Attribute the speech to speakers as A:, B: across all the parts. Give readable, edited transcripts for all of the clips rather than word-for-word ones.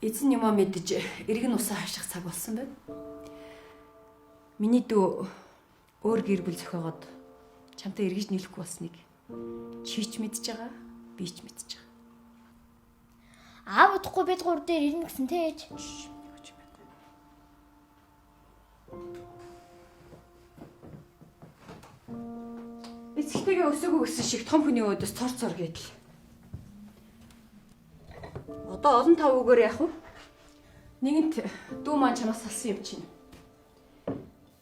A: Эзэн юмаа мэдэж эргэн усаа хаших цаг болсон байна. Миний дүү өөр гэр бүл зохиогоод чамтай эргэж нийлэхгүй болсныг чи ч мэдж байгаа, би ч мэдж байгаа.
B: Аав удахгүй бид гур дээр ирнэ гэсэн тэ ээж.
A: Эцэгтэйгээ өсөөгөө гэсэн шиг том хүний өөдөөс цор цор гэдэл. Одоо олон тав үгээр яах вэ? Нэгэнт дүү маань чамаас салсан юм чинь.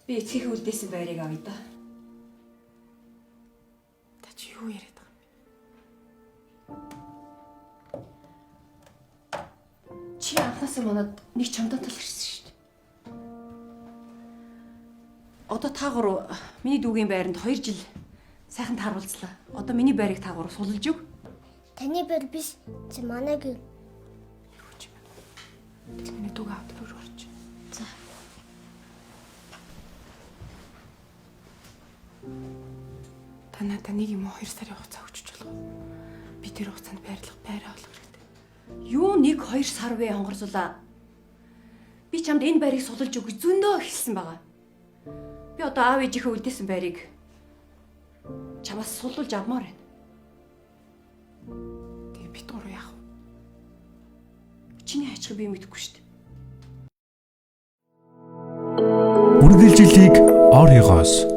A: Би эцгийнхээ үлдээсэн байрыг авъя да.
C: Та чи юу яриад байгаа юм бэ?
A: Чи анхнаасаа манад нэг чамдан тал ирсэн шүү дээ. Одоо та гурав миний дүүгийн байранд 2 жил сайхан таарвалцлаа. Одоо миний байрыг та гурав сулж өг.
B: Таны байр биш. Чи манай гэр.
C: Юу ч юм. Тэгэл миний дүүг аваад руу орч.
B: За.
C: Та надад нэг юм уу 2 сарын хугацаа өгч болох уу? Би тэр хугацаанд байрлах байраа олох хэрэгтэй.
A: Юу 1 2 сар вэ хонгорзуулаа. Би чамд энэ байрыг сулж өг гэж зөндөө хэлсэн байгаа. Би одоо аав ээжийнхээ үлдээсэн байрыг чамаас сулуулж авмаар байна.
C: Тэгээ бит гурав яах вэ?
A: Чиний хайчхыг би мэдэхгүй шүү дээ.
D: Үргэлжлэлийг Оригоос.